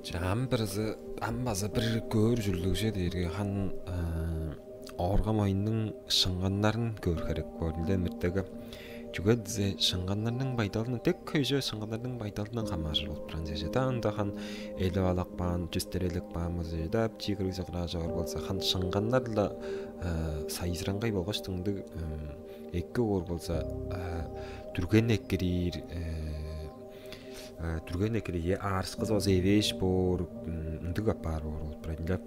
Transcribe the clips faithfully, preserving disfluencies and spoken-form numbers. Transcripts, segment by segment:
Чаам бирзи ам база бир көөр ужурлуг чүве дээрге хан оорга моюннуң шыңганнарын көөр херек боор ынча мыртыгы. Чүге дизе шыңганнарның байдалының, дек хөйже шыңганнарның байдалының хамааржыр болуп турган чеже да ында хан элип алак баан, чүстерелик баан болза да, чиик рыса кыраажы бар болза хан шыңганнар-ла сайзыраңгай болгаш дыңдыг эки оор болза, дүрген эккирир, дүрген эккирир, аарышкы соозу эвээш боор, ындыг апаар боор болуп турар ынча.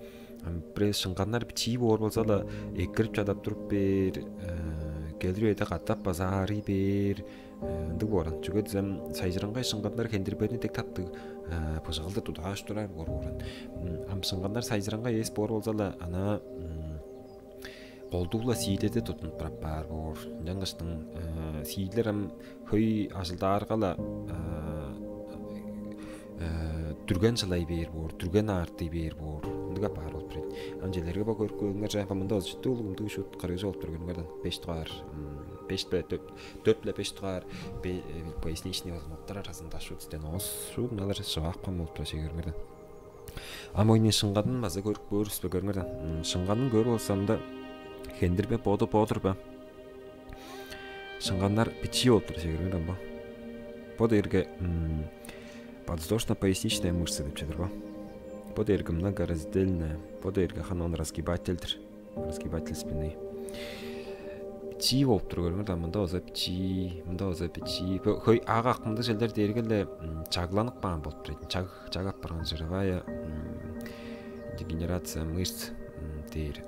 Ам бирээзи шыңганнар бичии боор болза-ла, эккирип чадап туруп бээр, келир үеде катап база аарый бээр, ындыг боор. Чүге дизем сайжыраңгай шыңганнар хендирбени дег таптыг быжыгылды тудааш турар боор боор. Ам шыңганнар сайжыраңгай эс боор болза-ла, ана колдугла сиилерде тудунуп турап баар боор. Ынчангаштың сиилер ам хөй ажылдаарга-ла дүрген шылай бээр боор, дүрген аартый бээр боор. Ындыг апаар болуп турар. Ам челерге бо көрүп көөрүңер чаа, мында озу чүттүг улуг ындыг шут кырыыжы болуп тур көрүңер даан. Беш дугаар, беш биле дөрт, дөрт биле беш дугаар поясничный позвоноктар аразында шут стеноз, шут налар шываапкан болуп тура чегерңер даан. Ам ойну шыңганын база көрүп көөрүс бе көрүңер даан. Шыңганын көрүп алсам да хендирбе боду бодур ба? Шыңганнар бичии болуп тур сегирген бо. Бо дээрге подвздошно-поясничная мышца деп чедир бо. Бо дээрге многораздельная, бо дээрге ханан разгибательдир. Разгибатель спины. Бичии болуп тур көрүңөр да, мында база бичии, мында база бичии. Бо хөй ак акымдыг челдер дээргеле чагланып каан болуп тур. Чаг чаг апарган жировая дегенерация мышц дээр.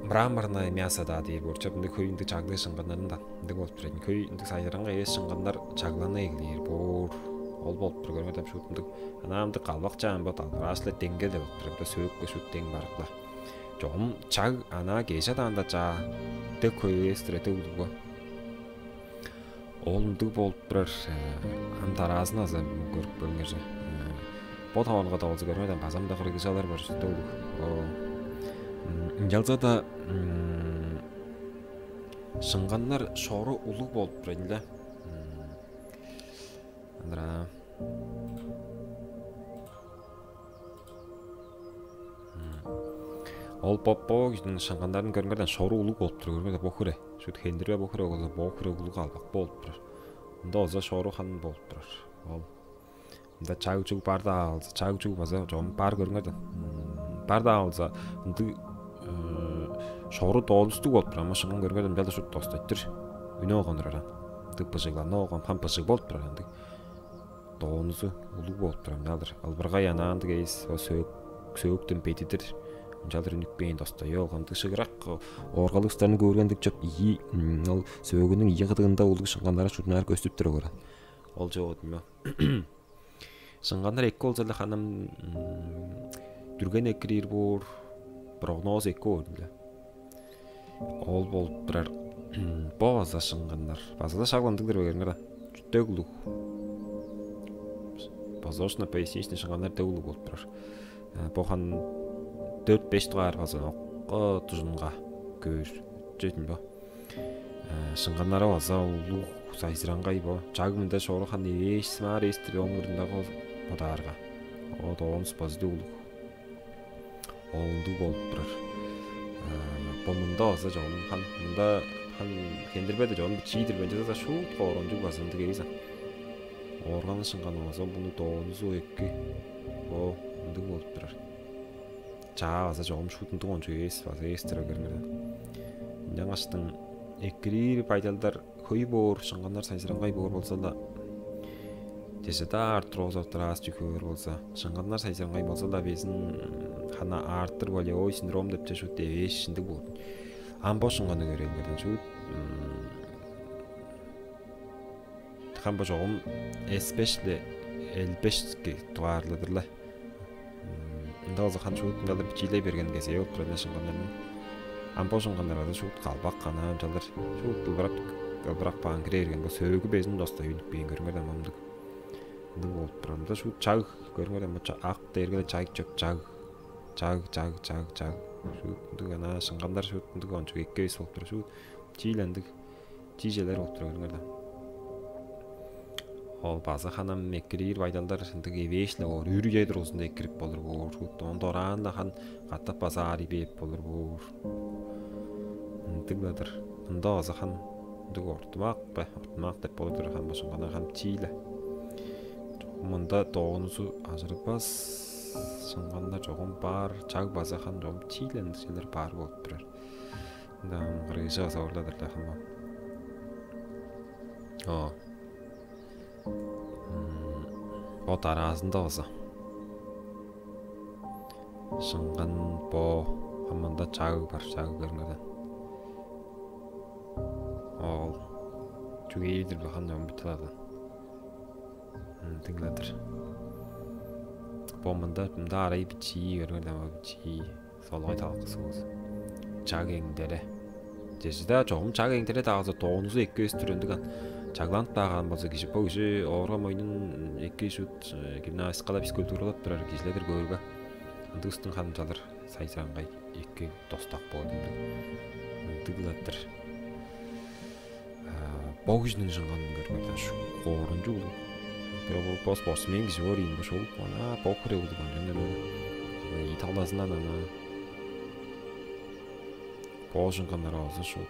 Мраморное мясо-даа дээр боор чоп, ындыг хөй ындыг чаглыы шыңганнарындан ындыг болуп турар. Хөй ындыг сайжыраңга эвес шыңганнар чаглана эглээр боор. Ол болуп тур көрүңөр деп шуут ындыг. Анаа ындыг калбак чаан бо далбырааш-ла деңге деп болуп тур. Сөөгү шуут дең барыкла. Чогум чаг анаа кежи адаанда чаа дег хөй эвес-тир эде улугу. Ол ындыг болуп турар. Ам дараазын азы көрүп көрүңерже. Бо таварылгада болза көрүңер даан, база мында кыргыжалар бар чүве улуг. Ынчалза-даа шыңганнар шору улуг болуп турар ийин-ле. Андыра. Ол бо бо кижиниң шыңганнарын көрүңер даан, шору улуг болуп тур, көрүңер даан, бо хире. Шут хендирбе бо хире болза, бо хире улуг албак болуп турар. Мында болза шору хан болуп турар. Ол мында чаг чуг бар-даа болза, чаг чуг база чогум бар көрүңер даан. Бар-даа болза, ындыг шору доонустуг болуп турар, ама шыңган көрүңер даан, мынчалдыр шут достайтыр. Үнү болган турар ан. Ындыг быжыгланып болган, хан быжыг болуп турар ындыг. Доонузу улуг болуп турар ынчалдыр. Ылбыргай анаандыг эвес, ол сөөк, сөөктен бедидир. Ынчалдыр үнүпкээн достой ол кандыг шыгырак ооргалыг устарны көөргендик чоп ийи, ол сөөгүнүң ийи кыдыында улуг шыңганнары шурнаар көстүп тур огура. Ол чогут мө. Шыңганнар эки болза эле ханым дүрген экирир боор, прогноз эки боор эле. Ол болуп турар. Бо база шыңганнар. База-ла шак ындыг-дыр бе, көрүңер даан. Чүттег улуг. База ошуна поясничный шыңганнар дег улуг болуп турар. Бо хан дөрт-беш дугаар база окко дужунга көөр. Чөтүн бо. Шыңганнары база улуг, сайзыраңгай бо. Чаг мында шору хан эвээш сымаар эстир оң мурдунда бодаарга. О доонус базы дег улуг. Оолдуг болуп турар. Бо мында база чогум хан мында хан хендирбеде чогум бичии-дир бе, ынчалза-даа шуут коорончуг база ындыг эвес ан. Оорганы шыңганы база муну доонузу эки. Бо ындыг болуп турар. Чаа база чогум шуут ындыг ончуг эвес база эвес-тир, көрүңер даан. Ынчангаштың экирир байдалдар хөй боор, шыңганнар сайзыраңгай боор болза-ла, чеже-даа артроз, артроз чүве көөр болза, шыңганнар сайзыраңгай болза-ла, безин хана Артер-Валеевой синдром деп чүве шуут эвээш ындыг боор. Ам бо шыңганы көрээлиңер даан, шуут хан бо чогум эс беш-ле эл беш дугаарлы-дыр-ла. Ында болза хан шуут ынчалдыр бичиилей берген кезээ болуп турар ынча шыңганнарның. Ам бо шыңганнар база шуут калбак, анаа ынчалдыр шуут ылбырак, ылбырак баан кире берген. Бо сөөгү безин достой үнүпкээн, көрүңер даан, мындыг. Ындыг болуп турар. Ында шуут чаг, көрүңер даан, бо ак дээрге-ле чаг чоп, чаг. Чаг, чаг, чаг, чаг. Шуут ындыг, анаа шыңганнар шуут ындыг ончуг эки эвес болуп турар. Шуут чиил ындыг чиижелер болуп турар, көрүңер даан. Ол база ханам эккирир байдалдар ындыг эвээш-ле боор, үр үе дургузунда эккирип болур боор. Оон дораан-на хан катап база аарый бээп болур боор. Ындыг-ла-дыр. Мында база хан ындыг ортумак бе, ортумак деп болур-дур, хан бо шыңганнар хан чииле. Мында доонузу ажырбас шыңганнар чогум бар, чаг база хан чогум чииле ындыг черлер бар болуп турар. Ында ам грыжа база орладыр-ла хан бо. О. Бо дараазында база шыңган бо хаманда чаг бар, чаг көрүңерден. Ол чүгээрдир бахан омбуталардан. Ындыглар-дыр. Бо мында мында арай бичии көрүңерден, бичии солгой талаккысы болза. Чаг эңдере. Чежида чогум чаг эңдере дагызы доонузу эки өстүр өндүган. Чагланып дааган болза кижи, бо кижи оорга мойнун эки шут гимнастикалап, физкультуралап турар кижиледир көөрге. Ындыгыстың ханымчалыр сайзыраңгай эки достак боор. Ындыглар-дыр. Бо кижиниң шыңганын көргөден шу коорунчу улуг. Бо спортсмен кижи боор ийин бо шул. Ана бо хире улуг анчан эме. Италдазындан ана бо шыңганнар алза шу.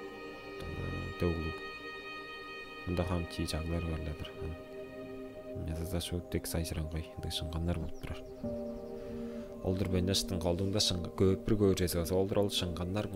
Дөглүг. Мында хам чии чаглар барлар-дыр. Языза шу тек сайжыраңгай ындыг шыңганнар болуп турар. Олдур бендаштың колдуунда шыңга көпүр көөржези база олдур ол шыңганнар